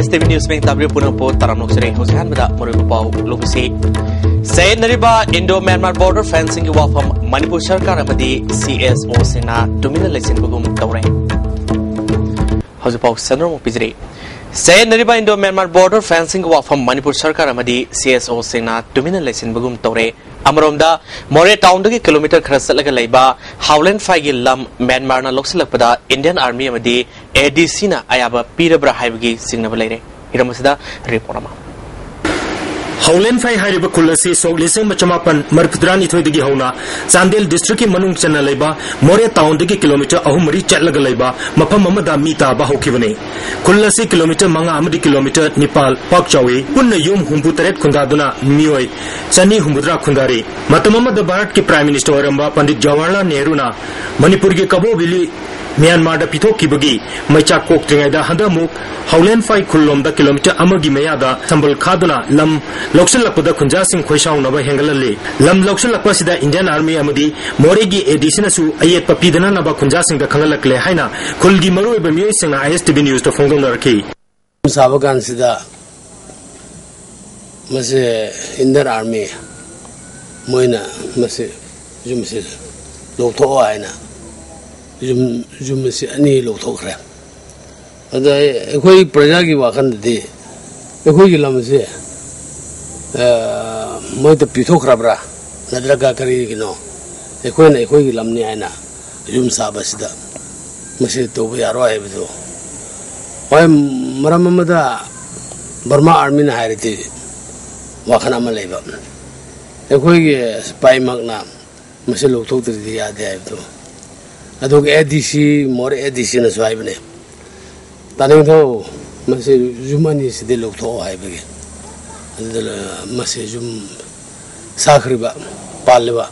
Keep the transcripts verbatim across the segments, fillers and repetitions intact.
C T V news ꯃꯤꯡ ꯇꯥꯕꯤꯔꯤꯕ ꯄꯨꯝꯅꯃꯛꯄꯨ ꯇꯔꯥꯝꯅ ꯑꯣꯛꯆꯔꯤ꯫ ꯍꯧꯖꯤꯛ ꯑꯍꯥꯟꯕꯗ ꯃꯔꯨꯑꯣꯏꯕ ꯄꯥꯎ ꯂꯧꯁꯤ꯫ ꯆꯌꯦꯠꯅꯔꯤꯕ ꯏꯟꯗꯣ ꯃ꯭ꯌꯥꯟꯃꯥꯔ ꯕꯣꯔꯗꯔ ꯐꯦꯟꯁꯤꯡꯒꯤ ꯋꯥꯐꯝ ꯃꯅꯤꯄꯨꯔ ꯁꯔꯀꯥꯔ ꯑꯃꯗꯤ ꯁꯤ ꯑꯦꯁ ꯑꯣꯁꯤꯡꯅ ꯇꯨꯃꯤꯟꯅ ꯂꯩꯁꯤꯟꯕꯒꯨꯝ ꯇꯧꯔꯦ꯫ ꯍꯧꯖꯤꯛ ꯄꯥꯎ ꯁꯟꯗꯣꯛꯅ ꯄꯤꯖꯔꯤ꯫ ꯆꯌꯦꯠꯅꯔꯤꯕ ꯏꯟꯗꯣ ꯃ꯭ꯌꯥꯟꯃꯥꯔ ꯕꯣꯔꯗꯔ ꯐꯦꯟꯁꯤꯡꯒꯤ ꯋꯥꯐꯝ ꯃꯅꯤꯄꯨꯔ ꯁꯔꯀꯥꯔ ꯑꯃꯗꯤ ꯁꯤ ꯑꯦꯁ ꯑꯣꯁꯤꯡꯅ ꯇꯨꯃꯤꯟꯅ ꯂꯩꯁꯤꯟꯕꯒꯨꯝ ꯇꯧꯔꯦ꯫ ꯑꯃꯔꯣꯝꯗ ꯃꯣꯔꯦ ꯇꯥꯎꯟꯗꯒꯤ ꯀꯤꯂꯣꯃꯤꯇꯔ ꯈꯔ ꯆꯠꯂꯒ ꯂꯩꯕ ꯍꯥꯎꯂꯦꯟꯐꯥꯏꯒꯤ ꯂꯝ ꯃ꯭ꯌꯥꯟꯃꯥꯔꯅ ꯂꯧꯁꯤꯜꯂꯛꯄꯗ ꯏꯟꯗꯤꯌꯟ ꯑꯥꯔꯃꯤ ꯑꯃꯗꯤ ꯑꯦ ꯗꯤ ꯁꯤꯅ ꯑꯌꯥꯕ ꯄꯤꯔꯕ꯭ꯔꯥ ꯍꯥꯏꯕꯒꯤ ꯆꯤꯡꯅꯕ ꯂꯩꯔꯦ꯫ ꯍꯤꯔꯝ ꯑꯁꯤꯗ ꯔꯤꯄꯣꯔꯠ ꯑꯃ꯫ ꯍꯥꯎꯂꯦꯟꯐꯥꯏ ꯍꯥꯏꯔꯤꯕ ꯈꯨꯜ ꯑꯁꯤ ꯁꯣꯛ ꯂꯤꯁꯤꯡ ꯑꯃ ꯆꯃꯥꯄꯟ ꯃꯔꯤꯐꯨꯇꯔꯥꯅꯤꯊꯣꯏꯗꯒꯤ ꯍꯧꯅ ꯆꯥꯟꯗꯦꯜ ꯗꯤꯁꯇ꯭ꯔꯤꯛꯀꯤ ꯃꯅꯨꯡ ꯆꯟꯅ ꯂꯩꯕ ꯃꯣꯔꯦ ꯇꯥꯎꯟꯗꯒꯤ ꯀꯤꯂꯣꯃꯤꯇꯔ ꯑꯍꯨꯝ ꯃꯔꯤ ꯆꯠꯂꯒ ꯂꯩꯕ ꯃꯐꯝ ꯑꯃꯗ ꯃꯤ ꯇꯥꯕ ꯍꯧꯈꯤꯕꯅꯤ꯫ ꯈꯨꯜ ꯑꯁꯤ ꯀꯤꯂꯣꯃꯤꯇꯔ ꯃꯉꯥ ꯑꯃꯗꯤ ꯀꯤꯂꯣꯃꯤꯇꯔ ꯅꯤꯄꯥꯜ ꯄꯥꯛ ꯆꯥꯎꯏ꯫ ꯄꯨꯟꯅ ꯌꯨꯝ ꯍꯨꯝꯐꯨ ꯇꯔꯦꯠ ꯈꯨꯟꯗꯥꯗꯨꯅ ꯃꯤꯑꯣꯏ ꯆꯅꯤ ꯍꯨꯝꯐꯨꯇꯔꯥ ꯈꯨꯟꯗꯥꯔꯤ꯫ ꯃꯇꯝ ꯑꯃꯗ ꯚꯥꯔꯠꯀꯤ ꯄ꯭ꯔꯥꯏꯝ ꯃꯤꯅꯤꯁꯇꯔ ꯑꯣꯏꯔꯝꯕ ꯄꯟꯗꯤꯠ ꯖꯋꯥꯍꯔꯂꯥꯜ ꯅꯦꯍꯔꯨꯅ ꯃꯅꯤꯄꯨꯔꯒꯤ ꯀꯕꯣ ꯚꯦꯂꯤ ꯃ꯭ꯌꯥꯟꯃꯥꯔꯗ ꯄꯤꯊꯣꯛꯈꯤꯕꯒꯤ ꯃꯩꯆꯥꯛ ꯀꯣꯛꯇ꯭ꯔꯤꯉꯩꯗ ꯍꯟꯗꯛ ꯑꯃꯨꯛ ꯍꯥꯎꯂꯦꯟꯐꯥꯏ ꯈꯨꯜꯂꯣꯝꯗ ꯀꯤꯂꯣꯃꯤꯇꯔ ꯑꯃꯒꯤ ꯃꯌꯥꯗ ꯁꯝꯕꯜ ꯈꯥꯗꯨꯅ ꯂꯝ ꯂꯧꯁꯤꯜꯂꯛꯄꯗ ꯈꯨꯟꯖꯥꯁꯤꯡ ꯈꯣꯏꯁꯥꯎꯅꯕ ꯍꯦꯟꯒꯠꯍꯜꯂꯤ꯫ ꯂꯝ ꯂꯧꯁꯤꯜꯂꯛꯄ ꯑꯁꯤꯗ ꯏꯟꯗꯤꯌꯟ ꯑꯥꯔꯃꯤ ꯑꯃꯗꯤ ꯃꯣꯔꯦꯒꯤ ꯑꯦ ꯗꯤ ꯁꯤꯅꯁꯨ ꯑꯌꯦꯠꯄ ꯄꯤꯗꯅꯅꯕ ꯈꯨꯟꯖꯥꯁꯤꯡꯗ ꯈꯪꯍꯜꯂꯛꯂꯦ ꯍꯥꯏꯅ ꯈꯨꯜꯒꯤ ꯃꯔꯨꯑꯣꯏꯕ ꯃꯤꯑꯣꯏꯁꯤꯡꯅ ꯑꯥꯏ ꯑꯦꯁ ꯇꯤ ꯚꯤ ꯅ꯭ꯌꯨꯁꯇ ꯐꯣꯡꯗꯣꯛꯅꯔꯛꯈꯤ꯫ ꯁꯥꯕ ꯀꯥꯟꯁꯤꯗ ꯃꯁꯤ ꯏꯟꯗꯤꯌꯟ ꯑꯥꯔꯃꯤ ꯃꯣꯏꯅ ꯃꯁꯤ ꯌꯨꯝꯁꯤ ꯂꯧꯊꯣꯛꯑꯣ ꯍꯥꯏꯅ ꯌꯨꯝ, ꯌꯨꯝ ꯑꯁꯤ ꯑꯅꯤ ꯂꯧꯊꯣꯛꯈ꯭ꯔꯦ꯫ ꯑꯗ ꯑꯩ, ꯑꯩꯈꯣꯏ ꯄ꯭ꯔꯖꯥꯒꯤ ꯋꯥꯈꯜꯗꯗꯤ ꯑꯩꯈꯣꯏꯒꯤ ꯂꯝꯁꯦ, ꯑ, ꯃꯣꯏꯗ ꯄꯤꯊꯣꯛꯈ꯭ꯔꯕ꯭ꯔꯥ ꯅꯠꯇ꯭ꯔꯒ ꯀꯔꯤꯒꯤꯅꯣ ꯑꯩꯈꯣꯏꯅ ꯑꯩꯈꯣꯏꯒꯤ ꯂꯝꯅꯤ ꯍꯥꯏꯅ ꯌꯨꯝ ꯁꯥꯕꯁꯤꯗ ꯃꯁꯤ ꯇꯧꯕ ꯌꯥꯔꯣꯏ ꯍꯥꯏꯕꯗꯨ? ꯍꯣꯏ, ꯃꯔꯝ ꯑꯃꯗ ꯕꯔꯃꯥ ꯑꯥꯔꯃꯤꯅ ꯍꯥꯏꯔꯗꯤ ꯋꯥꯈꯜ ꯑꯃ ꯂꯩꯕ, ꯑꯩꯈꯣꯏꯒꯤ ꯁꯤꯄꯥꯏꯃꯛꯅ ꯃꯁꯤ ꯂꯧꯊꯣꯛꯇ꯭ꯔꯗꯤ ꯌꯥꯗꯦ ꯍꯥꯏꯕꯗꯨ꯫ ꯑꯗꯨꯒ ꯑꯦ ꯗꯤ ꯁꯤ, ꯃꯣꯔꯦ ꯑꯦ ꯗꯤ ꯁꯤꯅꯁꯨ ꯍꯥꯏꯕꯅꯦ, "ꯇꯥꯅꯤꯡꯊꯧ, ꯃꯁꯤ ꯌꯨꯝ ꯑꯅꯤꯁꯤꯗꯤ ꯂꯧꯊꯣꯛꯑꯣ" ꯍꯥꯏꯕꯒꯤ꯫ ꯑꯗꯨꯗ ꯃꯁꯤ ꯌꯨꯝ ꯁꯥꯈ꯭ꯔꯤꯕ, ꯄꯥꯜꯂꯤꯕ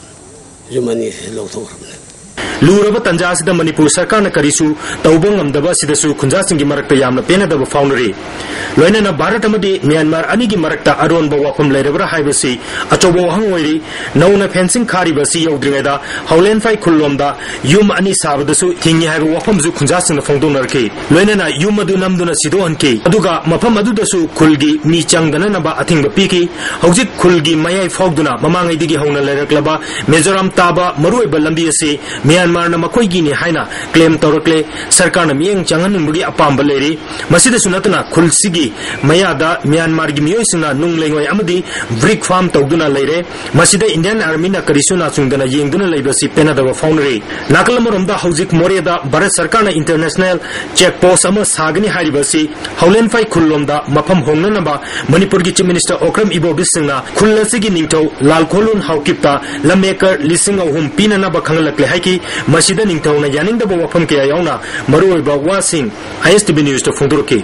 ꯌꯨꯝ ꯑꯅꯤꯁꯤ ꯂꯧꯊꯣꯛꯈ꯭ꯔꯕꯅꯦ꯫ ꯂꯨꯔꯕ ꯇꯥꯟꯖꯥ ꯑꯁꯤꯗ ꯃꯅꯤꯄꯨꯔ ꯁꯔꯀꯥꯔꯅ ꯀꯔꯤꯁꯨ ꯇꯧꯕ ꯉꯝꯗꯕ ꯑꯁꯤꯗꯁꯨ ꯈꯨꯟꯖꯥꯁꯤꯡꯒꯤ ꯃꯔꯛꯇ ꯌꯥꯝꯅ ꯄꯦꯟꯅꯗꯕ ꯐꯥꯎꯅꯔꯤ꯫ ꯂꯣꯏꯅꯅ ꯚꯥꯔꯠ ꯑꯃꯗꯤ ꯃ꯭ꯌꯥꯟꯃꯥꯔ ꯑꯅꯤꯒꯤ ꯃꯔꯛꯇ ꯑꯔꯣꯟꯕ ꯋꯥꯐꯝ ꯂꯩꯔꯕ꯭ꯔꯥ ꯍꯥꯏꯕꯁꯤ ꯑꯆꯧꯕ ꯋꯥꯍꯪ ꯑꯣꯏꯔꯤ꯫ ꯅꯧꯅ ꯐꯦꯟꯁꯤꯡ ꯈꯥꯔꯤꯕ ꯑꯁꯤ ꯌꯧꯗ꯭ꯔꯤꯉꯩꯗ ꯍꯥꯎꯂꯦꯟꯐꯥꯏ ꯈꯨꯜꯂꯣꯝꯗ ꯌꯨꯝ ꯑꯅꯤ ꯁꯥꯕꯗꯁꯨ ꯊꯤꯡꯉꯤ ꯍꯥꯏꯕ ꯋꯥꯐꯝꯁꯨ ꯈꯨꯟꯖꯥꯁꯤꯡꯅ ꯐꯣꯡꯗꯣꯛꯅꯔꯛꯈꯤ꯫ ꯂꯣꯏꯅꯅ ꯌꯨꯝ ꯑꯗꯨ ꯅꯝꯗꯨꯅ ꯁꯤꯗꯣꯛꯍꯟꯈꯤ꯫ ꯑꯗꯨꯒ ꯃꯐꯝ ꯑꯗꯨꯗꯁꯨ ꯈꯨꯜꯒꯤ ꯃꯤ ꯆꯪꯗꯅꯅꯕ ꯑꯊꯤꯡꯕ ꯄꯤꯈꯤ꯫ ꯍꯧꯖꯤꯛ ꯈꯨꯜꯒꯤ ꯃꯌꯥꯏ ꯐꯥꯎꯗꯨꯅ ꯃꯃꯥꯡꯉꯩꯗꯒꯤ ꯍꯧꯅ ꯂꯩꯔꯛꯂꯕ ꯃꯤꯖꯣꯔꯥꯝ ꯇꯥꯕ ꯃꯔꯨꯑꯣꯏꯕ ꯂꯝꯕꯤ ꯑꯁꯤ ꯃ꯭ꯌꯥꯟꯃꯥꯔꯅ ꯃꯈꯣꯏꯒꯤꯅꯤ ꯍꯥꯏꯅ ꯀ꯭ꯂꯦꯝ ꯇꯧꯔꯛꯂꯦ꯫ ꯁꯔꯀꯥꯔꯅ ꯃꯤꯠꯌꯦꯡ ꯆꯪꯍꯟꯅꯤꯡꯕꯒꯤ ꯑꯄꯥꯝꯕ ꯂꯩꯔꯤ꯫ ꯃꯁꯤꯗꯁꯨ ꯅꯠꯇꯅ ꯈꯨꯜꯁꯤꯒꯤ ꯃꯌꯥꯗ ꯃ꯭ꯌꯥꯟꯃꯥꯔꯒꯤ ꯃꯤꯑꯣꯏꯁꯤꯡꯅ ꯅꯨꯡ ꯂꯩꯉꯣꯏ ꯑꯃꯗꯤ ꯕ꯭ꯔꯤꯛ ꯐꯥꯔꯝ ꯇꯧꯗꯨꯅ ꯂꯩꯔꯦ꯫ ꯃꯁꯤꯗ ꯏꯟꯗꯤꯌꯥꯟ ꯑꯥꯔꯃꯤꯅ ꯀꯔꯤꯁꯨ ꯅꯥꯆꯨꯡꯗꯅ ꯌꯦꯡꯗꯨꯅ ꯂꯩꯕꯁꯤ ꯄꯦꯟꯅꯗꯕ ꯐꯥꯎꯅꯔꯤ꯫ ꯅꯥꯀꯜ ꯑꯃꯔꯣꯝꯗ ꯍꯧꯖꯤꯛ ꯃꯣꯔꯦꯗ ꯚꯥꯔꯠ ꯁꯔꯀꯥꯔꯅ ꯏꯟꯇꯔꯅꯦꯁꯅꯦꯜ ꯆꯦꯛ ꯄꯣꯁ ꯑꯃ ꯁꯥꯒꯅꯤ ꯍꯥꯏꯔꯤꯕ ꯑꯁꯤ ꯍꯥꯎꯂꯦꯟꯐꯥꯏ ꯈꯨꯜꯂꯣꯝꯗ ꯃꯐꯝ ꯍꯣꯡꯅꯅꯕ ꯃꯅꯤꯄꯨꯔꯒꯤ ꯆꯤꯐ ꯃꯤꯅꯤꯁꯇꯔ ꯑꯣꯀ꯭ꯔꯝ ꯏꯕꯣꯕꯤꯁ ꯁꯤꯡꯅ ꯈꯨꯜ ꯑꯁꯤꯒꯤ ꯅꯤꯡꯊꯧ ꯂꯥꯜꯈꯣꯂꯨꯟ ꯍꯥꯎꯀꯤꯞꯇ ꯂꯝ ꯑꯦꯀꯔ ꯂꯤꯁꯤꯡ ꯑꯍꯨꯝ ꯄꯤꯅꯅꯕ ꯈꯪꯍꯜꯂꯛꯂꯦ ꯍꯥꯏꯈꯤ꯫ ꯃꯁꯤꯗ ꯅꯤꯡꯊꯧꯅ ꯌꯥꯅꯤꯡꯗꯕ ꯋꯥꯐꯝ ꯀꯌꯥ ꯌꯥꯎꯅ ꯃꯔꯨꯑꯣꯏꯕ ꯋꯥꯁꯤꯡ ISTV News ꯇ ꯐꯣꯡꯗꯣꯔꯛꯈꯤ꯫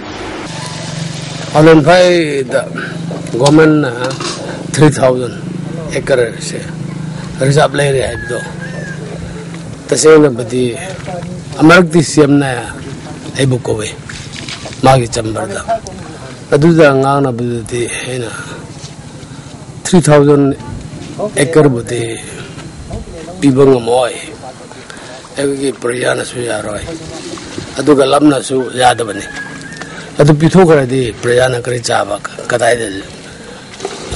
ꯑꯂꯣꯟꯐꯥꯏꯗ ꯒꯣꯔꯃꯦꯟꯅ three thousand acre ꯁꯦ reserve ꯂꯩꯔꯦ ꯍꯥꯏꯕꯗꯣ ꯇꯁꯦꯡꯅꯕꯨꯗꯤ ꯑꯃꯔꯛꯇꯤ CM ꯅ ꯑꯩꯕꯨ ꯀꯧꯏ ꯃꯥꯒꯤ chamber ꯗ꯫ ꯑꯗꯨꯗ ꯉꯥꯡꯅꯕꯗꯨꯗꯤ ꯑꯩꯅ three thousand acre ꯕꯨꯗꯤ ꯄꯤꯕ ꯉꯝꯃꯣꯏ꯫ ꯑꯩꯈꯣꯏꯒꯤ ꯄ꯭ꯔꯖꯥꯅꯁꯨ ꯌꯥꯔꯣꯏ, ꯑꯗꯨꯒ ꯂꯝꯅꯁꯨ ꯌꯥꯗꯕꯅꯤ꯫ ꯑꯗꯨ ꯄꯤꯊꯣꯛꯈ꯭ꯔꯗꯤ ꯄ꯭ꯔꯖꯥꯅ ꯀꯔꯤ ꯆꯥꯕ, ꯀꯗꯥꯏꯗ,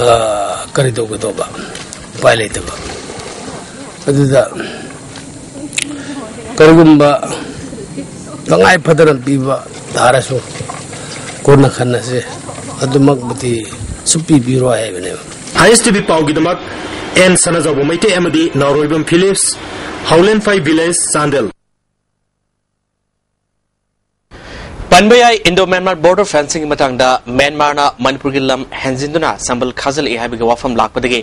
ꯑ, ꯀꯔꯤ ꯇꯧꯒꯗꯧꯕ? ꯎꯄꯥꯏ ꯂꯩꯇꯕ꯫ ꯑꯗꯨꯗ ꯀꯔꯤꯒꯨꯝꯕ ꯇꯉꯥꯏ ꯐꯗꯅ ꯄꯤꯕ ꯇꯥꯔꯁꯨ ꯀꯣꯟꯅ ꯈꯟꯅꯁꯦ, ꯑꯗꯨꯃꯛꯕꯨꯗꯤ ꯁꯨꯛꯄꯤ ꯄꯤꯔꯣꯏ ꯍꯥꯏꯕꯅꯦꯕ꯫ ISTV ꯄꯥꯎꯒꯤꯗꯃꯛ N ꯁꯅꯥꯖꯥꯎꯕ ꯃꯩꯇꯩ ꯑꯃꯗꯤ ꯅꯥꯎꯔꯣꯏꯕꯝ ꯐꯤꯂꯤꯞꯁ, ꯍꯥꯎꯂꯦꯟꯐꯥꯏ village, ꯆꯥꯟꯗꯦꯜ꯫ ꯄꯟꯕ ꯌꯥꯏ, ꯏꯟꯗꯣ ꯃ꯭ꯌꯥꯟꯃꯥꯔ ꯕꯣꯔꯗꯔ ꯐꯦꯟꯁꯤꯡꯒꯤ ꯃꯇꯥꯡꯗ ꯃ꯭ꯌꯥꯟꯃꯥꯔꯅ ꯃꯅꯤꯄꯨꯔꯒꯤ ꯂꯝ ꯍꯦꯟꯖꯤꯟꯗꯨꯅ ꯁꯝꯕꯜ ꯈꯥꯖꯤꯜꯂꯛꯏ ꯍꯥꯏꯕꯒꯤ ꯋꯥꯐꯝ ꯂꯥꯛꯄꯗꯒꯤ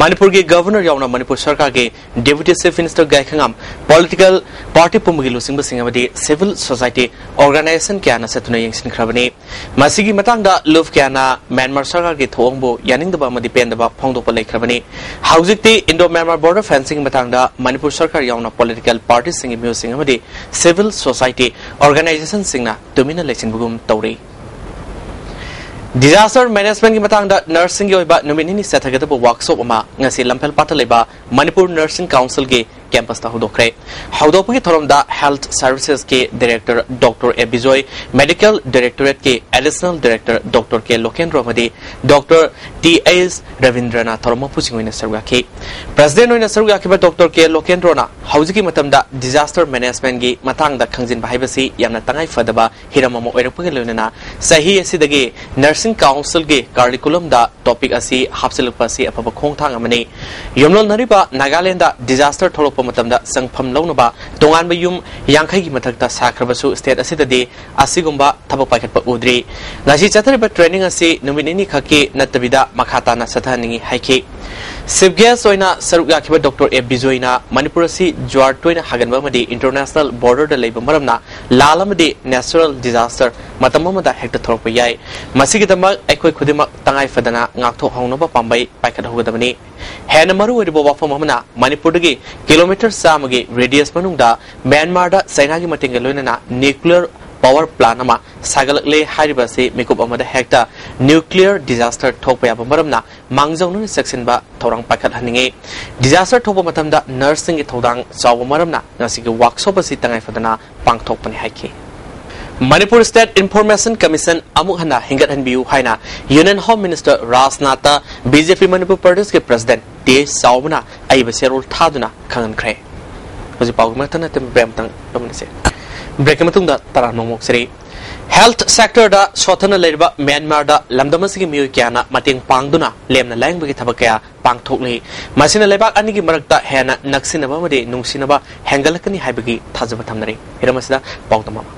ꯃꯅꯤꯄꯨꯔꯒꯤ ꯒꯚꯔꯅꯔ ꯌꯥꯎꯅ ꯃꯅꯤꯄꯨꯔ ꯁꯔꯀꯥꯔꯒꯤ ꯗꯦꯄ꯭ꯌꯨꯇꯤ ꯆꯤꯐ ꯃꯤꯅꯤꯁꯇꯔ ꯒꯥꯏꯈꯉꯥꯝ, ꯄꯣꯂꯤꯇꯤꯀꯦꯜ ꯄꯥꯔꯇꯤ ꯄꯨꯝꯕꯒꯤ ꯂꯨꯆꯤꯡꯕꯁꯤꯡ ꯑꯃꯗꯤ ꯁꯤꯚꯤꯜ ꯁꯣꯁꯥꯏꯇꯤ ꯑꯣꯔꯒꯅꯥꯏꯖꯦꯁꯟ ꯀꯌꯥꯅ ꯆꯠꯇꯨꯅ ꯌꯦꯡꯁꯤꯟꯈ꯭ꯔꯕꯅꯤ꯫ ꯃꯁꯤꯒꯤ ꯃꯇꯥꯡꯗ ꯂꯨꯞ ꯀꯌꯥꯅ ꯃ꯭ꯌꯥꯟꯃꯥꯔ ꯁꯔꯀꯥꯔꯒꯤ ꯊꯧꯑꯣꯡꯕꯨ ꯌꯥꯅꯤꯡꯗꯕ ꯑꯃꯗꯤ ꯄꯦꯟꯗꯕ ꯐꯣꯡꯗꯣꯛꯄ ꯂꯩꯈ꯭ꯔꯕꯅꯤ꯫ ꯍꯧꯖꯤꯛꯇꯤ ꯏꯟꯗꯣ ꯃ꯭ꯌꯥꯟꯃꯥꯔ ꯕꯣꯔꯗꯔ ꯐꯦꯟꯁꯤꯡꯒꯤ ꯃꯇꯥꯡꯗ ꯃꯅꯤꯄꯨꯔ ꯁꯔꯀꯥꯔ ꯌꯥꯎꯅ ꯄꯣꯂꯤꯇꯤꯀꯦꯜ ꯄꯥꯔꯇꯤꯁꯤꯡꯒꯤ ꯃꯤꯑꯣꯏꯁꯤꯡ ꯑꯃꯗꯤ ꯁꯤꯚꯤꯜ ꯁꯣꯁꯥꯏꯇꯤ ꯑꯣꯔꯒꯅꯥꯏꯖꯦꯁꯟꯁꯤꯡꯅ ꯇꯨꯃꯤꯟꯅ ꯂꯩꯁꯤꯟꯕꯒꯨꯝ ꯇꯧꯔꯤ꯫ ꯗꯤꯖꯥꯁꯇꯔ ꯃꯦꯅꯦꯖꯃꯦꯟꯒꯤ ꯃꯇꯥꯡꯗ ꯅꯔꯁꯁꯤꯡꯒꯤ ꯑꯣꯏꯕ ꯅꯨꯃꯤꯠ ꯅꯤꯅꯤ ꯆꯠꯊꯒꯗꯕ ꯋꯥꯔꯛꯁꯣꯞ ꯑꯃ ꯉꯁꯤ ꯂꯝꯐꯦꯜꯄꯥꯠꯇ ꯂꯩꯕ ꯃꯅꯤꯄꯨꯔ ꯅꯔꯁꯤꯡ ꯀꯥꯎꯟꯁꯤꯜꯒꯤ ꯀꯦꯝꯄꯁꯇ ꯍꯧꯗꯣꯛꯈ꯭ꯔꯦ꯫ ꯍꯧꯗꯣꯛꯄꯒꯤ ꯊꯧꯔꯝꯗ ꯍꯦꯜꯊ ꯁꯔꯚꯤꯁꯦꯁꯀꯤ ꯗꯥꯏꯔꯦꯛꯇꯔ ꯗꯣꯛꯇꯔ ꯑꯦ Bijoy, medical ꯗꯥꯏꯔꯦꯛꯇꯣꯔꯦꯠꯀꯤ additional director doctor ꯀꯦ ꯂꯣꯀꯦꯟꯗ꯭ꯔꯣ ꯑꯃꯗꯤ ꯗꯣꯛꯇꯔ ꯇꯤ ꯑꯦꯁ ꯔꯕꯤꯟꯗ꯭ꯔꯅ ꯊꯧꯔꯝ ꯃꯄꯨꯁꯤꯡ ꯑꯣꯏꯅ ꯁꯔꯨꯛ ꯌꯥꯈꯤ꯫ ꯄ꯭ꯔꯁꯤꯗꯦꯟ ꯑꯣꯏꯅ ꯁꯔꯨꯛ ꯌꯥꯈꯤꯕ ꯗꯣꯛꯇꯔ ꯀꯦ ꯂꯣꯀꯦꯟꯗ꯭ꯔꯣꯅ ꯍꯧꯖꯤꯛꯀꯤ ꯃꯇꯝꯗ ꯗꯤꯖꯥꯁꯇꯔ ꯃꯦꯅꯦꯖꯃꯦꯟꯒꯤ ꯃꯇꯥꯡꯗ ꯈꯪꯖꯤꯟꯕ ꯍꯥꯏꯕꯁꯤ ꯌꯥꯝꯅ ꯇꯉꯥꯏ ꯐꯗꯕ ꯍꯤꯔꯝ ꯑꯃ ꯑꯣꯏꯔꯛꯄꯒ ꯂꯣꯏꯅꯅ ꯆꯍꯤ ꯑꯁꯤꯗꯒꯤ ꯅꯔꯁꯤꯡ ꯀꯥꯎꯟꯁꯤꯜꯒꯤ ꯀꯥꯔꯤꯀꯨꯂꯝꯗ ꯇꯣꯄꯤꯛ ꯑꯁꯤ ꯍꯥꯞꯆꯤꯜꯂꯛꯄ ꯑꯁꯤ ꯑꯐꯕ ꯈꯣꯡꯊꯥꯡ ꯑꯃꯅꯤ꯫ ꯌꯨꯝꯂꯣꯟꯅꯔꯤꯕ ꯅꯥꯒꯥꯂꯦꯟꯗ ꯗꯤꯖꯥꯁꯇꯔ ꯊꯣꯛꯂꯛꯄ ꯃꯇꯝꯗ ꯆꯪꯐꯝ ꯂꯧꯅꯕ ꯇꯣꯉꯥꯟꯕ ꯌꯨꯝ ꯌꯥꯡꯈꯩꯒꯤ ꯃꯊꯛꯇ ꯁꯥꯈ꯭ꯔꯕꯁꯨ ꯁ꯭ꯇꯦꯠ ꯑꯁꯤꯗꯗꯤ ꯑꯁꯤꯒꯨꯝꯕ ꯊꯕꯛ ꯄꯥꯏꯈꯠꯄ ꯎꯗ꯭ꯔꯤ꯫ ꯉꯁꯤ ꯆꯠꯊꯔꯤꯕ ꯇ꯭ꯔꯦꯅꯤꯡ ꯑꯁꯤ ꯅꯨꯃꯤꯠ ꯅꯤꯅꯤ ꯈꯛꯀꯤ ꯅꯠꯇꯕꯤꯗ ꯃꯈꯥ ꯇꯥꯅ ꯆꯠꯊꯍꯟꯅꯤꯡꯏ ꯍꯥꯏꯈꯤ꯫ ꯆꯤꯐ ꯒꯦꯁ ꯑꯣꯏꯅ ꯁꯔꯨꯛ ꯌꯥꯈꯤꯕ ꯗꯣꯛꯇꯔ ꯑꯦ ꯕꯤꯖꯣꯏꯅ ꯃꯅꯤꯄꯨꯔ ꯑꯁꯤ ꯖꯨꯋꯥꯔ ꯇꯣꯏꯅ ꯍꯥꯒꯟꯕ ꯑꯃꯗꯤ ꯏꯟꯇꯔꯅꯦꯁꯅꯦꯜ ꯕꯣꯔꯗꯔꯗ ꯂꯩꯕ ꯃꯔꯝꯅ ꯂꯥꯟ ꯑꯃꯗꯤ ꯅꯦꯆꯔꯦꯜ ꯗꯤꯖꯥꯁꯇꯔ ꯃꯇꯝ ꯑꯃꯗ ꯍꯦꯛꯇ ꯊꯣꯔꯛꯄ ꯌꯥꯏ꯫ ꯃꯁꯤꯒꯤꯗꯃꯛ ꯑꯩꯈꯣꯏ ꯈꯨꯗꯤꯡꯃꯛ ꯇꯉꯥꯏ ꯐꯗꯅ ꯉꯥꯛꯊꯣꯛꯍꯧꯅꯕ ꯄꯥꯝꯕꯩ ꯄꯥꯏꯈꯠꯍꯧꯒꯗꯕꯅꯤ꯫ ꯍꯦꯟꯅ ꯃꯔꯨ ꯑꯣꯏꯔꯤꯕ ꯋꯥꯐꯝ ꯑꯃꯅ ꯃꯅꯤꯄꯨꯔꯗꯒꯤ ꯀꯤꯂꯣꯃꯤꯇꯔ ꯆꯥꯝꯃꯒꯤ ꯔꯦꯗꯤꯌꯁ ꯃꯅꯨꯡꯗ ꯃ꯭ꯌꯥꯟꯃꯥꯔꯗ ꯆꯩꯅꯥꯒꯤ ꯃꯇꯦꯡꯒ ꯂꯣꯏꯅꯅ ꯅ꯭ꯌꯨꯀ꯭ꯂꯤꯌꯔ ꯄꯥꯋꯔ ꯄ꯭ꯂꯥꯟ ꯑꯃ ꯁꯥꯒꯠꯂꯛꯂꯦ ꯍꯥꯏꯔꯤꯕ ꯑꯁꯤ ꯃꯤꯀꯨꯞ ꯑꯃꯗ ꯍꯦꯛꯇ ꯅ꯭ꯌꯨꯀ꯭ꯂꯤꯌꯔ ꯗꯤꯖꯥꯁꯇꯔ ꯊꯣꯛꯄ ꯌꯥꯕ ꯃꯔꯝꯅ ꯃꯥꯡꯖꯧꯅꯅ ꯆꯦꯛꯁꯤꯟꯕ ꯊꯧꯔꯥꯡ ꯄꯥꯏꯈꯠꯍꯟꯅꯤꯡꯏ꯫ ꯗꯤꯖꯥꯁꯇꯔ ꯊꯣꯛꯄ ꯃꯇꯝꯗ ꯅꯔꯁꯁꯤꯡꯒꯤ ꯊꯧꯗꯥꯡ ꯆꯥꯎꯕ ꯃꯔꯝꯅ ꯉꯁꯤꯒꯤ ꯋꯥꯔꯛꯁꯣꯞ ꯑꯁꯤ ꯇꯉꯥꯏ ꯐꯗꯅ ꯄꯥꯡꯊꯣꯛꯄꯅꯤ ꯍꯥꯏꯈꯤ꯫ ꯃꯅꯤꯄꯨꯔ ꯁ꯭ꯇꯦꯠ ꯏꯟꯐꯣꯔꯃꯦꯁꯟ ꯀꯃꯤꯁꯟ ꯑꯃꯨꯛ ꯍꯟꯅ ꯍꯤꯡꯒꯠꯍꯟꯕꯤꯌꯨ ꯍꯥꯏꯅ ꯌꯨꯅꯤꯌꯟ ꯍꯣꯝ ꯃꯤꯅꯤꯁꯇꯔ ꯔꯥꯖꯅꯥꯊꯇ ꯕꯤ ꯖꯦ ꯄꯤ ꯃꯅꯤꯄꯨꯔ ꯄ꯭ꯔꯗꯦꯁꯀꯤ ꯄ꯭ꯔꯁꯤꯗꯦꯟ ꯇꯤ ꯑꯦꯁ ꯆꯥꯎꯕꯅ ꯑꯏꯕ ꯆꯦꯔꯣꯜ ꯊꯥꯗꯨꯅ ꯈꯪꯍꯟꯈ꯭ꯔꯦ꯫ ꯍꯧꯖꯤꯛ ꯄꯥꯎꯒꯤ ꯃꯊꯪ ꯅꯠꯇꯦ, ꯕ꯭ꯔꯦꯛ ꯑꯃꯇꯪ ꯂꯧꯃꯤꯟꯅꯁꯤ꯫ ꯕ꯭ꯔꯦꯛꯀꯤ ꯃꯇꯨꯡꯗ ꯇꯔꯥꯝꯅ ꯑꯃꯨꯛ ꯁꯤꯔꯤ꯫ ꯍꯦꯜꯊ ꯁꯦꯛꯇꯔꯗ ꯁꯣꯠꯊꯅ ꯂꯩꯔꯤꯕ ꯃ꯭ꯌꯥꯟꯃꯥꯔꯗ ꯂꯝꯗꯝ ꯑꯁꯤꯒꯤ ꯃꯤꯑꯣꯏ ꯀꯌꯥꯅ ꯃꯇꯦꯡ ꯄꯥꯡꯗꯨꯅ ꯂꯦꯝꯅ ꯂꯥꯌꯦꯡꯕꯒꯤ ꯊꯕꯛ ꯀꯌꯥ ꯄꯥꯡꯊꯣꯛꯂꯤ꯫ ꯃꯁꯤꯅ ꯂꯩꯕꯥꯛ ꯑꯅꯤꯒꯤ ꯃꯔꯛꯇ ꯍꯦꯟꯅ ꯅꯛꯁꯤꯟꯅꯕ ꯑꯃꯗꯤ ꯅꯨꯡꯁꯤꯅꯕ ꯍꯦꯟꯒꯠꯂꯛꯀꯅꯤ ꯍꯥꯏꯕꯒꯤ ꯊꯥꯖꯕ ꯊꯝꯅꯔꯤ꯫ ꯍꯤꯔꯝ ꯑꯁꯤꯗ ꯄꯥꯎꯗꯝ ꯑꯃ꯫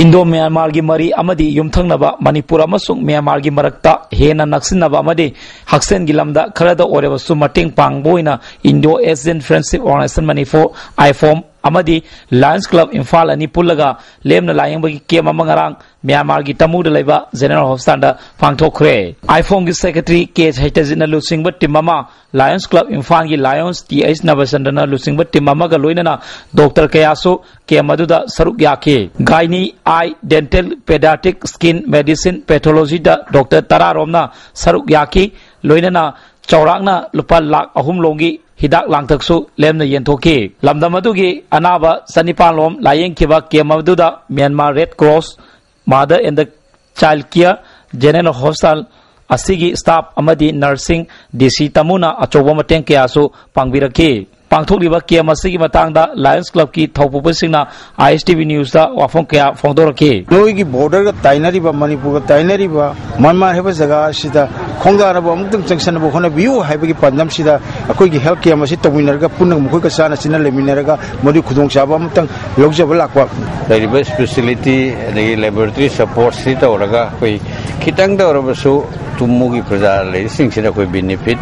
ꯏꯟꯗꯣ ꯃ꯭ꯌꯥꯟꯃꯥꯔꯒꯤ ꯃꯔꯤ ꯑꯃꯗꯤ ꯌꯨꯝꯊꯪꯅꯕ ꯃꯅꯤꯄꯨꯔ ꯑꯃꯁꯨꯡ ꯃ꯭ꯌꯥꯟꯃꯥꯔꯒꯤ ꯃꯔꯛꯇ ꯍꯦꯟꯅ ꯅꯛꯁꯤꯟꯅꯕ ꯑꯃꯗꯤ ꯍꯛꯁꯦꯜꯒꯤ ꯂꯝꯗ ꯈꯔꯗ ꯑꯣꯏꯔꯕꯁꯨ ꯃꯇꯦꯡ ꯄꯥꯡꯕ ꯑꯣꯏꯅ Indo Asian Friendship Organization Manipur, IFOM, ꯑꯃꯗꯤ Lions Club ꯏꯝꯐꯥꯜ ꯑꯅꯤ ꯄꯨꯜꯂꯒ ꯂꯦꯝꯅ ꯂꯥꯌꯦꯡꯕꯒꯤ ꯀꯦꯝ ꯑꯃ ꯉꯔꯥꯡ ꯃ꯭ꯌꯥꯟꯃꯥꯔꯒꯤ ꯇꯃꯨꯗ ꯂꯩꯕ ꯖꯦꯅꯔꯦꯜ ꯍꯣꯁꯄꯤꯇꯥꯜꯗ ꯄꯥꯡꯊꯣꯛꯈ꯭ꯔꯦ꯫ IFOMꯒꯤ ꯁꯦꯀ꯭ꯔꯦꯇꯔꯤ ꯀꯦ ꯁꯍꯤꯇꯖꯤꯠꯅ ꯂꯨꯆꯤꯡꯕ ꯇꯤꯝ ꯑꯃ, Lions Club ꯏꯝꯐꯥꯜꯒꯤ ꯂꯥꯌꯣꯟꯁ ꯇꯤ ꯑꯩꯆ ꯅꯕꯆꯟꯗ꯭ꯔꯅ ꯂꯨꯆꯤꯡꯕ ꯇꯤꯝ ꯑꯃꯒ ꯂꯣꯏꯅꯅ ꯗꯣꯛꯇꯔ ꯀꯌꯥꯁꯨ ꯀꯦꯝ ꯑꯗꯨꯗ ꯁꯔꯨꯛ ꯌꯥꯈꯤ꯫ Gynae, Eye, Dental, Pediatric, Skin, Medicine, Pathologyꯗ ꯗꯣꯛꯇꯔ ꯇꯔꯥ ꯔꯣꯝꯅ ꯁꯔꯨꯛ ꯌꯥꯈꯤ꯫ ꯂꯣꯏꯅꯅ ꯆꯥꯎꯔꯥꯛꯅ ꯂꯨꯄꯥ ꯂꯥꯈ ꯑꯍꯨꯝ ꯂꯣꯝꯒꯤ ꯍꯤꯗꯥꯛ ꯂꯥꯡꯊꯛꯁꯨ ꯂꯦꯝꯅ ꯌꯦꯟꯊꯣꯛꯈꯤ꯫ ꯂꯝꯗꯝ ꯑꯗꯨꯒꯤ ꯑꯅꯥꯕ ꯆꯅꯤꯄꯥꯟ ꯂꯣꯝ ꯂꯥꯌꯦꯡꯈꯤꯕ ꯀꯦꯝ ꯑꯗꯨꯗ Myanmar Red Cross, Mother and Child Care, General Hospital ꯑꯁꯤꯒꯤ staff ꯑꯃꯗꯤ nursing, ꯗꯤ ꯁꯤ ꯇꯃꯨꯅ ꯑꯆꯧꯕ ꯃꯇꯦꯡ ꯀꯌꯥꯁꯨ ꯄꯥꯡꯕꯤꯔꯛꯈꯤ꯫ ꯄꯥꯡꯊꯣꯛꯂꯤꯕ ꯀꯦꯝ ꯑꯁꯤꯒꯤ ꯃꯇꯥꯡꯗ Lions Clubꯀꯤ ꯊꯧꯄꯨꯕꯁꯤꯡꯅ ISTV Newsꯇ ꯋꯥꯐꯝ ꯀꯌꯥ ꯐꯣꯡꯗꯣꯔꯛꯈꯤ꯫ ꯅꯣꯏꯒꯤ borderꯒ ꯇꯥꯏꯅꯔꯤꯕ, ꯃꯅꯤꯄꯨꯔꯒ ꯇꯥꯏꯅꯔꯤꯕ ꯃ꯭ꯌꯥꯟꯃꯥꯔ ꯍꯥꯏꯕ ꯖꯒꯥ ꯑꯁꯤꯗ ꯈꯣꯡꯗꯥꯅꯕ ꯑꯃꯨꯛꯇꯪ ꯆꯪꯁꯟꯅꯕ ꯍꯣꯠꯅꯕꯤꯌꯨ ꯍꯥꯏꯕꯒꯤ ꯄꯥꯟꯗꯝꯁꯤꯗ ꯑꯩꯈꯣꯏꯒꯤ health camp ꯑꯁꯤ ꯇꯧꯃꯤꯟꯅꯔꯒ ꯄꯨꯟꯅ ꯃꯈꯣꯏꯒ ꯆꯥꯟꯅ ꯆꯤꯟꯅ ꯂꯩꯃꯤꯟꯅꯔꯒ ꯃꯗꯨꯒꯤ ꯈꯨꯗꯣꯡꯆꯥꯕ ꯑꯃꯇꯪ ꯂꯧꯖꯕ ꯂꯥꯛꯄ꯫ ꯂꯩꯔꯤꯕ speciality ꯑꯗꯒꯤ laboratory supportꯁꯤ ꯇꯧꯔꯒ ꯑꯩꯈꯣꯏ ꯈꯤꯇꯪꯗ ꯑꯣꯏꯔꯕꯁꯨ ꯇꯨꯝꯃꯨꯒꯤ ꯄ꯭ꯔꯖꯥ ꯂꯩꯔꯤꯁꯤꯡꯁꯤꯗ ꯑꯩꯈꯣꯏ benefit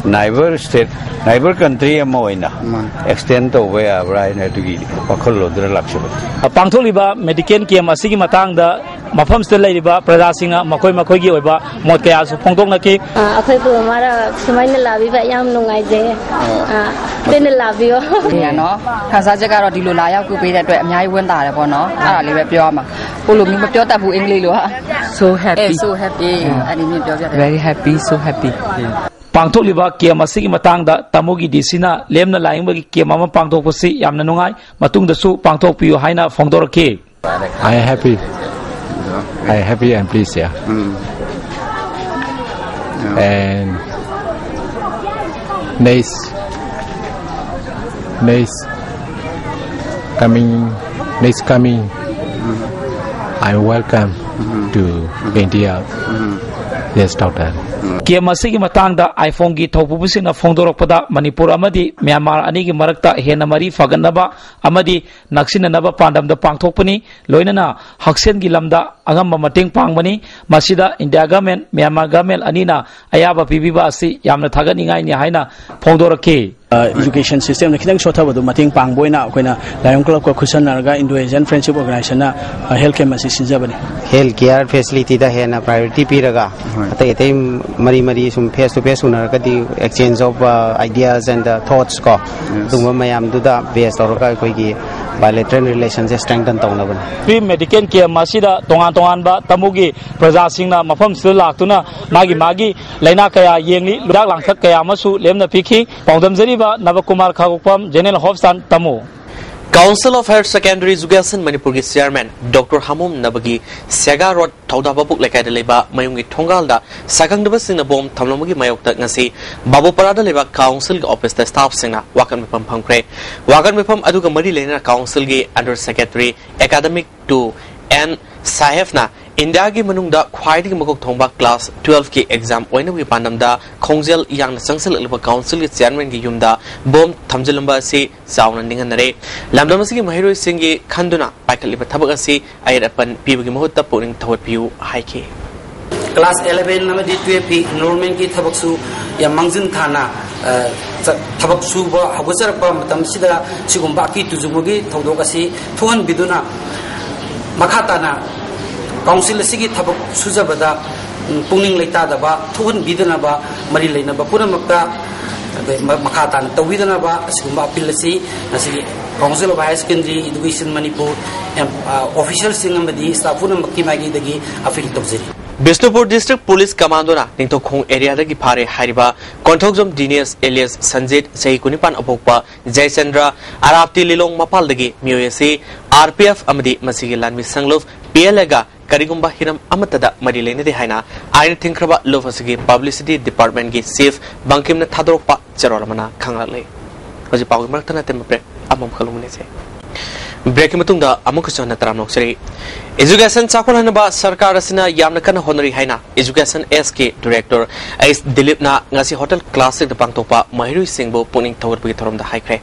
neighbour state, neighbour country ꯑꯃ ꯑꯣꯏꯅ ꯃꯥꯅꯤ꯫ Extend ꯇꯧꯕ ꯌꯥꯕ꯭ꯔꯥ ꯍꯥꯏꯅ ꯑꯗꯨꯒꯤ ꯋꯥꯈꯜꯂꯣꯟꯗꯨꯅ ꯂꯥꯛꯆꯕꯅꯤ꯫ ꯄꯥꯡꯊꯣꯛꯂꯤꯕ medical camp ꯑꯁꯤꯒꯤ ꯃꯇꯥꯡꯗ ꯃꯐꯝꯁꯤꯗ ꯂꯩꯔꯤꯕ ꯄ꯭ꯔꯖꯥꯁꯤꯡꯅ ꯃꯈꯣꯏ ꯃꯈꯣꯏꯒꯤ ꯑꯣꯏꯕ ꯃꯣꯠ ꯀꯌꯥꯁꯨ ꯐꯣꯡꯗꯣꯛꯅꯈꯤ꯫ ꯑ, ꯑꯩꯈꯣꯏꯕꯨ ꯃꯥꯅ ꯁꯨꯃꯥꯏꯅ ꯂꯥꯕꯤꯕ ꯌꯥꯝ ꯅꯨꯡꯉꯥꯏꯖꯩ꯫ ꯑ, ꯇꯣꯏꯅ ꯂꯥꯕꯤꯌꯣ꯫ เนี่ยเนาะ ခံစားချက်ကတော့ ဒီလိုလာရောက်ကူပေးတဲ့အတွက် အများကြီးဝမ်းသာတယ်ပေါ့နော်။ အဲ့ဒါလေးပဲပြောရမှာ။ ကိုလိုမျိုးမပြောတတ်ဘူး အင်္ဂလိပ်လိုဟာ။ So happy. So happy. အဲ့ဒီနေ့ပြောပြတယ်။ Very happy, so happy. ꯄꯥꯡꯊꯣꯛꯂꯤꯕ ꯀꯦꯝ ꯑꯁꯤꯒꯤ ꯃꯇꯥꯡꯗ ꯇꯃꯨꯒꯤ ꯗꯤ ꯁꯤꯅ ꯂꯦꯝꯅ ꯂꯥꯌꯦꯡꯕꯒꯤ ꯀꯦꯝ ꯑꯃ ꯄꯥꯡꯊꯣꯛꯄꯁꯤ ꯌꯥꯝꯅ ꯅꯨꯡꯉꯥꯏ, ꯃꯇꯨꯡꯗꯁꯨ ꯄꯥꯡꯊꯣꯛꯄꯤꯌꯨ ꯍꯥꯏꯅ ꯐꯣꯡꯗꯣꯔꯛꯈꯤ꯫ I am happy. I am happy and pleased, yeah. And next, next coming, next coming, I welcome to India. Yes, doctor. ꯀꯦꯝ ꯑꯁꯤꯒꯤ ꯃꯇꯥꯡꯗ ꯑꯥꯏꯐꯣꯟꯒꯤ ꯊꯧꯄꯨꯕꯁꯤꯡꯅ ꯐꯣꯡꯗꯣꯔꯛꯄꯗ, ꯃꯅꯤꯄꯨꯔ ꯑꯃꯗꯤ ꯃ꯭ꯌꯥꯟꯃꯥꯔ ꯑꯅꯤꯒꯤ ꯃꯔꯛꯇ ꯍꯦꯟꯅ ꯃꯔꯤ ꯐꯒꯠꯅꯕ ꯑꯃꯗꯤ ꯅꯛꯁꯤꯟꯅꯅꯕ ꯄꯥꯟꯗꯝꯗ ꯄꯥꯡꯊꯣꯛꯄꯅꯤ꯫ ꯂꯣꯏꯅꯅ ꯍꯛꯁꯦꯜꯒꯤ ꯂꯝꯗ ꯑꯉꯝꯕ ꯃꯇꯦꯡ ꯄꯥꯡꯕꯅꯤ꯫ ꯃꯁꯤꯗ ꯏꯟꯗꯤꯌꯥ ꯒꯚꯔꯟꯃꯦꯟ, ꯃ꯭ꯌꯥꯟꯃꯥꯔ ꯒꯚꯔꯟꯃꯦꯟ ꯑꯅꯤꯅ ꯑꯌꯥꯕ ꯄꯤꯕꯤꯕ ꯑꯁꯤ ꯌꯥꯝꯅ ꯊꯥꯒꯠꯅꯤꯡꯉꯥꯏꯅꯤ ꯍꯥꯏꯅ ꯐꯣꯡꯗꯣꯔꯛꯈꯤ꯫ ꯏꯖꯨꯀꯦꯁꯟ ꯁꯤꯁꯇꯦꯝꯗ ꯈꯤꯇꯪ ꯁꯣꯠꯊꯕꯗꯨ ꯃꯇꯦꯡ ꯄꯥꯡꯕ ꯑꯣꯏꯅ ꯑꯩꯈꯣꯏꯅ ꯂꯥꯏꯑꯣꯟ ꯀ꯭ꯂꯕꯀ ꯈꯨꯠꯁꯝꯅꯔꯒ ꯏꯟꯗꯣ ꯑꯦꯖꯤꯌꯥꯟ ꯐ꯭ꯔꯦꯟꯁꯤꯞ ꯑꯣꯔꯒꯅꯥꯏꯖꯦꯁꯟꯅ ꯍꯦꯜꯊ ꯀꯦꯝꯞ ꯑꯁꯤ ꯁꯤꯟꯖꯕꯅꯤ꯫ ꯍꯦꯜꯊ ꯀꯦꯌꯔ ꯐꯦꯁꯤꯂꯤꯇꯤꯗ ꯍꯦꯟꯅ ꯄ꯭ꯔꯥꯏꯌꯣꯔꯤꯇꯤ ꯄꯤꯔꯒ, ꯍꯣꯏ꯫ ꯑꯇꯩ ꯑꯇꯩ ꯃꯔꯤ ꯃꯔꯤ ꯁꯨꯝ ꯐꯦꯁ ꯇꯨ ꯐꯦꯁ ꯎꯅꯔꯒꯗꯤ, exchange of ideas and thoughts ꯀꯣ, ꯑꯗꯨꯒꯨꯝꯕ ꯃꯌꯥꯝꯗꯨꯗ ꯕꯦꯁ ꯇꯧꯔꯒ ꯑꯩꯈꯣꯏꯒꯤ ꯕꯥꯏꯂꯦꯇꯔꯦꯜ ꯔꯤꯂꯦꯁꯟꯁꯦ ꯁ꯭ꯇꯔꯦꯡꯊꯟ ꯇꯧꯅꯕꯅꯤ꯫ ꯄ꯭ꯔꯤ ꯃꯦꯗꯤꯀꯦꯜ ꯀꯦꯝꯞ ꯑꯁꯤꯗ ꯇꯣꯉꯥꯟ ꯇꯣꯉꯥꯟꯕ ꯇꯥꯃꯨꯒꯤ ꯄ꯭ꯔꯖꯥꯁꯤꯡꯅ ꯃꯐꯝꯁꯤꯗ ꯂꯥꯛꯇꯨꯅ ꯃꯥꯒꯤ ꯃꯥꯒꯤ ꯂꯥꯏꯅꯥ ꯀꯌꯥ ꯌꯦꯡꯂꯤ, ꯍꯤꯗꯥꯛ ꯂꯥꯡꯊꯛ ꯀꯌꯥ ꯑꯃꯁꯨ ꯂꯦꯝꯅ ꯄꯤꯈꯤ꯫ ꯄꯥꯎꯗꯝꯖꯔꯤꯕ Nabakumar Khangokpham, general hospital, Tamu. Council of Higher Secondary Education ꯃꯅꯤꯄꯨꯔꯒꯤ ꯆꯤꯌꯔꯃꯦꯟ ꯗꯣꯛꯇꯔ ꯍꯥꯃꯣꯝ ꯅꯕꯒꯤ ꯁꯦꯒꯥ ꯔꯣꯗ, ꯊꯧꯗꯥ ꯚꯥꯕꯣꯛ ꯂꯩꯀꯥꯏꯗ ꯂꯩꯕ ꯃꯌꯨꯝꯒꯤ ꯊꯣꯡꯒꯥꯜꯗ ꯁꯥꯈꯪꯗꯕꯁꯤꯡꯅ ꯕꯣꯝ ꯊꯝꯂꯝꯕꯒꯤ ꯃꯥꯌꯣꯛꯇ ꯉꯁꯤ ꯕꯥꯕꯨꯄꯥꯔꯥꯗ ꯂꯩꯕ ꯀꯥꯎꯟꯁꯤꯜꯒꯤ ꯑꯣꯐꯤꯁꯇ ꯁ꯭ꯇꯥꯐꯁꯤꯡꯅ ꯋꯥꯀꯠ ꯃꯤꯐꯝ ꯐꯝꯈ꯭ꯔꯦ꯫ ꯋꯥꯀꯠ ꯃꯤꯐꯝ ꯑꯗꯨꯒ ꯃꯔꯤ ꯂꯩꯅꯅ ꯀꯥꯎꯟꯁꯤꯜꯒꯤ under secretary academic two N ꯁꯥꯍꯦꯕꯅ ꯏꯟꯗꯤꯌꯥꯒꯤ ꯃꯅꯨꯡꯗ ꯈ꯭ꯋꯥꯏꯗꯒꯤ ꯃꯀꯣꯛ ꯊꯣꯡꯕ ꯀ꯭ꯂꯥꯁ ꯇꯨꯋꯦꯜꯐꯀꯤ ꯑꯦꯛꯖꯥꯝ ꯑꯣꯏꯅꯕꯒꯤ ꯄꯥꯟꯗꯝꯗ ꯈꯣꯡꯖꯦꯜ ꯌꯥꯡꯅ ꯆꯪꯁꯤꯜꯂꯛꯂꯤꯕ ꯀꯥꯎꯟꯁꯤꯜꯒꯤ ꯆꯤꯌꯔꯃꯦꯟꯒꯤ ꯌꯨꯝꯗ ꯕꯣꯝ ꯊꯝꯖꯤꯜꯂꯝꯕ ꯑꯁꯤ ꯆꯥꯎꯅ ꯅꯤꯡꯍꯟꯅꯔꯦ꯫ ꯂꯝꯗꯝ ꯑꯁꯤꯒꯤ ꯃꯍꯩꯔꯣꯏꯁꯤꯡꯒꯤ ꯈꯟꯗꯨꯅ ꯄꯥꯏꯈꯠꯂꯤꯕ ꯊꯕꯛ ꯑꯁꯤ ꯑꯌꯦꯠ ꯑꯄꯟ ꯄꯤꯕꯒꯤ ꯃꯍꯨꯠꯇ ꯄꯨꯛꯅꯤꯡ ꯊꯧꯒꯠꯄꯤꯌꯨ ꯍꯥꯏꯈꯤ꯫ ꯀ꯭ꯂꯥꯁ ꯑꯦꯂꯦꯚꯦꯟ ꯑꯃꯗꯤ ꯇꯨꯋꯦꯜꯐꯀꯤ ꯏꯟꯔꯣꯜꯃꯦꯟꯒꯤ ꯊꯕꯛꯁꯨ ꯌꯥꯝ ꯃꯥꯡꯖꯤꯟ ꯊꯥꯅ, ꯑ, ꯆ-, ꯊꯕꯛ ꯁꯨꯕ ꯍꯧꯒꯠꯆꯔꯛꯄ ꯃꯇꯝꯁꯤꯗ ꯁꯤꯒꯨꯝꯕ ꯑꯀꯤ ꯇꯨꯖꯨꯡꯕꯒꯤ ꯊꯧꯗꯣꯛ ꯑꯁꯤ ꯊꯣꯛꯍꯟꯕꯤꯗꯨꯅ ꯃꯈꯥ ꯇꯥꯅ ꯀꯥꯎꯟꯁꯤꯜ ꯑꯁꯤꯒꯤ ꯊꯕꯛ ꯁꯨꯖꯕꯗ, ꯎꯝ, ꯄꯨꯛꯅꯤꯡ ꯂꯩꯇꯥꯗꯕ ꯊꯣꯛꯍꯟꯕꯤꯗꯅꯕ ꯃꯔꯤ ꯂꯩꯅꯕ ꯄꯨꯝꯅꯃꯛꯇ ꯑꯗꯩ ꯃ-, ꯃꯈꯥ ꯇꯥꯅ ꯇꯧꯕꯤꯗꯅꯕ ꯑꯁꯤꯒꯨꯝꯕ ꯑꯄꯤꯜ ꯑꯁꯤ ꯉꯁꯤꯒꯤ Council of Higher Secondary Education Manipur, M, ꯑ, ꯑꯣꯐꯤꯁꯤꯌꯦꯜꯁꯤꯡ ꯑꯃꯗꯤ ꯁ꯭ꯇꯥꯐ ꯄꯨꯝꯅꯃꯛꯀꯤ ꯃꯥꯏꯀꯩꯗꯒꯤ ꯑꯄꯤꯜ ꯇꯧꯖꯔꯤ꯫ ꯕꯤꯁꯅꯨꯄꯨꯔ ꯗꯤꯁꯇ꯭ꯔꯤꯛ ꯄꯨꯂꯤꯁ ꯀꯃꯥꯟꯗꯣꯅ ꯅꯤꯡꯊꯧꯈꯣꯡ ꯑꯦꯔꯤꯌꯥꯗꯒꯤ ꯐꯥꯔꯦ ꯍꯥꯏꯔꯤꯕ ꯀꯣꯟꯊꯧꯖꯝ ꯗꯤꯅꯦꯁ ꯑꯦꯂꯤꯌꯥꯁ ꯁꯟꯖꯤꯠ, ꯆꯍꯤ ꯀꯨꯟꯅꯤꯄꯥꯟ ꯑꯣꯏꯕ ꯖꯌꯆꯟꯗ꯭ꯔ, ꯑꯔꯥꯞꯇꯤ ꯂꯤꯂꯣꯡ ꯃꯄꯥꯜꯗꯒꯤ ꯃꯤꯑꯣꯏ ꯑꯁꯤ ꯑꯥꯔ ꯄꯤ ꯑꯦꯐ ꯑꯃꯗꯤ ꯃꯁꯤꯒꯤ ꯂꯥꯟꯃꯤ ꯁꯪꯂꯨꯞ ꯄꯤ ꯑꯦꯜ ꯑꯦꯒ ꯀꯔꯤꯒꯨꯝꯕ ꯍꯤꯔꯝ ꯑꯃꯠꯇꯗ ꯃꯔꯤ ꯂꯩꯅꯗꯦ ꯍꯥꯏꯅ ꯑꯥꯏꯟꯅ ꯊꯤꯡꯈ꯭ꯔꯕ ꯂꯨꯞ ꯑꯁꯤꯒꯤ ꯄꯕ꯭ꯂꯤꯁꯤꯇꯤ ꯗꯤꯄꯥꯔꯠꯃꯦꯟꯒꯤ ꯆꯤꯐ ꯕꯪꯀꯤꯝꯅ ꯊꯥꯗꯣꯔꯛꯄ ꯆꯦꯔꯣꯜ ꯑꯃꯅ ꯈꯪꯂꯛꯂꯤ꯫ ꯍꯧꯖꯤꯛ ꯄꯥꯎꯒꯤ ꯃꯔꯛꯇ ꯅꯠꯇꯦ, ꯕ꯭ꯔꯦꯛ ꯑꯃꯃꯨꯛ ꯂꯧꯃꯤꯟꯅꯁꯤ꯫ ꯕ꯭ꯔꯦꯛꯀꯤ ꯃꯇꯨꯡꯗ ꯑꯃꯨꯛꯀꯁꯨ ꯍꯟꯅ ꯇꯔꯥꯝꯅ ꯑꯣꯛꯆꯔꯤ꯫ Education ꯆꯥꯎꯈꯠꯍꯟꯅꯕ ꯁꯔꯀꯥꯔ ꯑꯁꯤꯅ ꯌꯥꯝꯅ ꯀꯟꯅ ꯍꯣꯠꯅꯔꯤ ꯍꯥꯏꯅ Education S K Director H Dilipꯅ ꯉꯁꯤ Hotel Classic ꯇ ꯄꯥꯡꯊꯣꯛꯄ ꯃꯍꯩꯔꯣꯏꯁꯤꯡꯕꯨ ꯄꯨꯛꯅꯤꯡ ꯊꯧꯒꯠꯄꯒꯤ ꯊꯧꯔꯝꯗ ꯍꯥꯏꯈ꯭ꯔꯦ꯫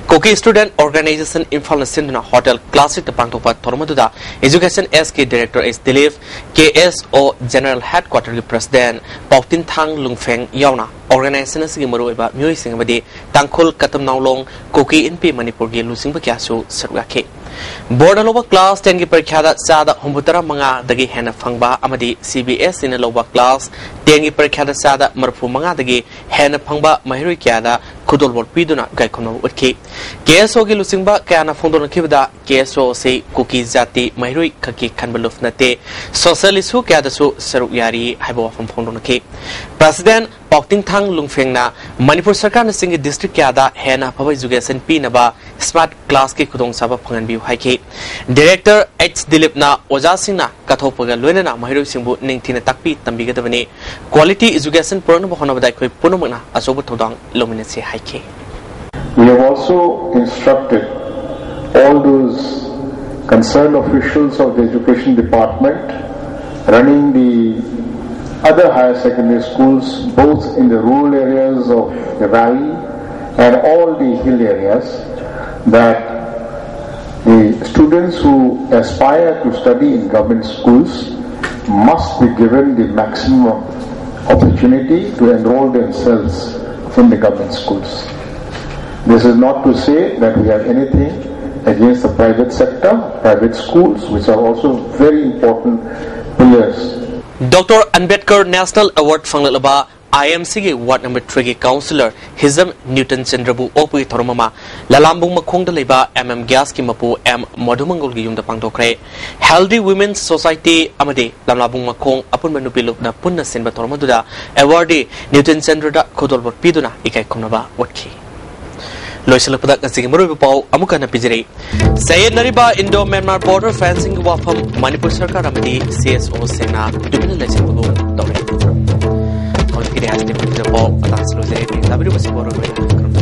Kuki Student Organisation ꯏꯝꯐꯥꯜꯅ ꯁꯤꯟꯗꯨꯅ Hotel Classic ꯇ ꯄꯥꯡꯊꯣꯛꯄ ꯊꯧꯔꯝ ꯑꯗꯨꯗ Education S K Director H Dilip, K S O General Headquarter ꯒꯤ President ꯄꯥꯎꯇꯤꯟꯊꯥꯡ ꯂꯨꯡꯐꯦꯡ ꯌꯥꯎꯅ organization ꯑꯁꯤꯒꯤ ꯃꯔꯨꯑꯣꯏꯕ ꯃꯤꯑꯣꯏꯁꯤꯡ ꯑꯃꯗꯤ ꯇꯥꯡꯈꯨꯜ, ꯀꯇꯝꯅꯥꯎꯂꯣꯡ, ꯀꯨꯀꯤ, ꯏꯟꯄꯤ ꯃꯅꯤꯄꯨꯔꯒꯤ ꯂꯨꯆꯤꯡꯕ ꯀꯌꯥꯁꯨ ꯁꯔꯨꯛ ꯌꯥꯈꯤ꯫ Board ꯅ ꯂꯧꯕ class ten ꯒꯤ ꯄꯔꯤꯈ꯭ꯌꯥꯗ ꯆꯥꯗ ꯍꯨꯝꯐꯨꯇꯔꯥ ꯃꯉꯥꯗꯒꯤ ꯍꯦꯟꯅ ꯐꯪꯕ ꯑꯃꯗꯤ C B S E ꯅ ꯂꯧꯕ class ten ꯒꯤ ꯄꯔꯤꯈ꯭ꯌꯥꯗ ꯆꯥꯗ ꯃꯔꯤꯐꯨ ꯃꯉꯥꯗꯒꯤ ꯍꯦꯟꯅ ꯐꯪꯕ ꯃꯍꯩꯔꯣꯏ ꯀꯌꯥꯗ ꯈꯨꯗꯣꯜꯄꯣꯠ ꯄꯤꯗꯨꯅ ꯏꯀꯥꯏ ꯈꯨꯝꯅꯕ ꯎꯠꯈꯤ꯫ K S O ꯒꯤ ꯂꯨꯆꯤꯡꯕ ꯀꯌꯥꯅ ꯐꯣꯡꯗꯣꯛꯅꯈꯤꯕꯗ, K S O ꯑꯁꯤ ꯀꯨꯀꯤ ꯖꯥꯇꯤ ꯃꯍꯩꯔꯣꯏ ꯈꯛꯀꯤ ꯈꯟꯕ ꯂꯨꯞ ꯅꯠꯇꯦ, social issue ꯀꯌꯥꯗꯁꯨ ꯁꯔꯨꯛ ꯌꯥꯔꯤ ꯍꯥꯏꯕ ꯋꯥꯐꯝ ꯐꯣꯡꯗꯣꯛꯅꯈꯤ꯫ President ꯄꯥꯎꯇꯤꯡꯊꯥꯡ ꯂꯨꯡꯐꯦꯡꯅ ꯃꯅꯤꯄꯨꯔ ꯁꯔꯀꯥꯔꯅ ꯆꯤꯡꯒꯤ district ꯀꯌꯥꯗ ꯍꯦꯟꯅ ꯑꯐꯕ education ꯄꯤꯅꯕ smart class ꯀꯤ ꯈꯨꯗꯣꯡꯆꯥꯕ ꯐꯪꯍꯟꯕꯤꯌꯨ ꯍꯥꯏꯈꯤ꯫ Director H Dilipꯅ ꯑꯣꯖꯥꯁꯤꯡꯅ ꯀꯠꯊꯣꯛꯄꯒ ꯂꯣꯏꯅꯅ ꯃꯍꯩꯔꯣꯏꯁꯤꯡꯕꯨ ꯅꯤꯡꯊꯤꯅ ꯇꯥꯛꯄꯤ ꯇꯝꯕꯤꯒꯗꯕꯅꯤ꯫ Quality education ꯄꯨꯔꯛꯅꯕ ꯍꯣꯠꯅꯕꯗ ꯑꯩꯈꯣꯏ ꯄꯨꯝꯅꯃꯛꯅ ꯑꯆꯧꯕ ꯊꯧꯗꯥꯡ ꯂꯧꯃꯤꯟꯅꯁꯤ ꯍꯥꯏꯈꯤ꯫ We have also instructed all those concerned officials of the education department running the other higher secondary schools, both in the rural areas of the valley and all the hill areas, that the students who aspire to study in government schools must be given the maximum opportunity to enroll themselves in the government schools. This is not to say that we have anything against the private sector, private schools, which are also very important pillars. Doctor Ambedkar National Award ꯐꯪꯂꯛꯂꯕ I M C ꯒꯤ ward number three ꯒꯤ councillor ꯍꯤꯖꯝ ꯅ꯭ꯌꯨꯇꯟ ꯆꯟꯗ꯭ꯔꯕꯨ ꯑꯣꯛꯄꯒꯤ ꯊꯧꯔꯝ ꯑꯃ ꯂꯂꯥꯝꯕꯨꯡ ꯃꯈꯣꯡꯗ ꯂꯩꯕ M M Gas ꯀꯤ ꯃꯄꯨ M ꯃꯙꯨꯃꯪꯒꯣꯜꯒꯤ ꯌꯨꯝꯗ ꯄꯥꯡꯊꯣꯛꯈ꯭ꯔꯦ꯫ Healthy Women's Society ꯑꯃꯗꯤ ꯂꯝꯂꯥꯕꯨꯡ ꯃꯈꯣꯡ ꯑꯄꯨꯟꯕ ꯅꯨꯄꯤ ꯂꯨꯞꯅ ꯄꯨꯟꯅ ꯁꯤꯟꯕ ꯊꯧꯔꯝ ꯑꯗꯨꯗ awardee ꯅ꯭ꯌꯨꯇꯟ ꯆꯟꯗ꯭ꯔꯗ ꯈꯨꯗꯣꯜꯄꯣꯠ ꯄꯤꯗꯨꯅ ꯏꯀꯥꯏ ꯈꯨꯝꯅꯕ ꯎꯠꯈꯤ꯫ ꯂꯣꯏꯁꯤꯜꯂꯛꯄꯗ ꯉꯁꯤꯒꯤ ꯃꯔꯨꯑꯣꯏꯕ ꯄꯥꯎ ꯑꯃꯨꯛ ꯍꯟꯅ ꯄꯤꯖꯔꯤ꯫ ꯆꯌꯦꯠꯅꯔꯤꯕ Indo-Myanmar border fencing ꯒꯤ ꯋꯥꯐꯝ ꯃꯅꯤꯄꯨꯔ ꯁꯔꯀꯥꯔ ꯑꯃꯗꯤ C S O ꯁꯤꯡꯅ ꯇꯨꯃꯤꯟꯅ ꯂꯩꯁꯤꯟꯕꯒꯨꯝ ꯇꯧꯔꯦ꯫ ꯍꯧꯖꯤꯛꯀꯤꯗꯤ ꯍꯥꯏꯁꯤꯅꯤ ꯄꯤꯕꯤꯔꯤꯕ ꯄꯥꯎ ꯃꯇꯥꯡꯁꯤ ꯂꯣꯏꯖꯔꯦ꯫ ꯇꯥꯕꯤꯔꯤꯕꯁꯤ ꯕꯣꯔꯣ ꯂꯣꯏꯅ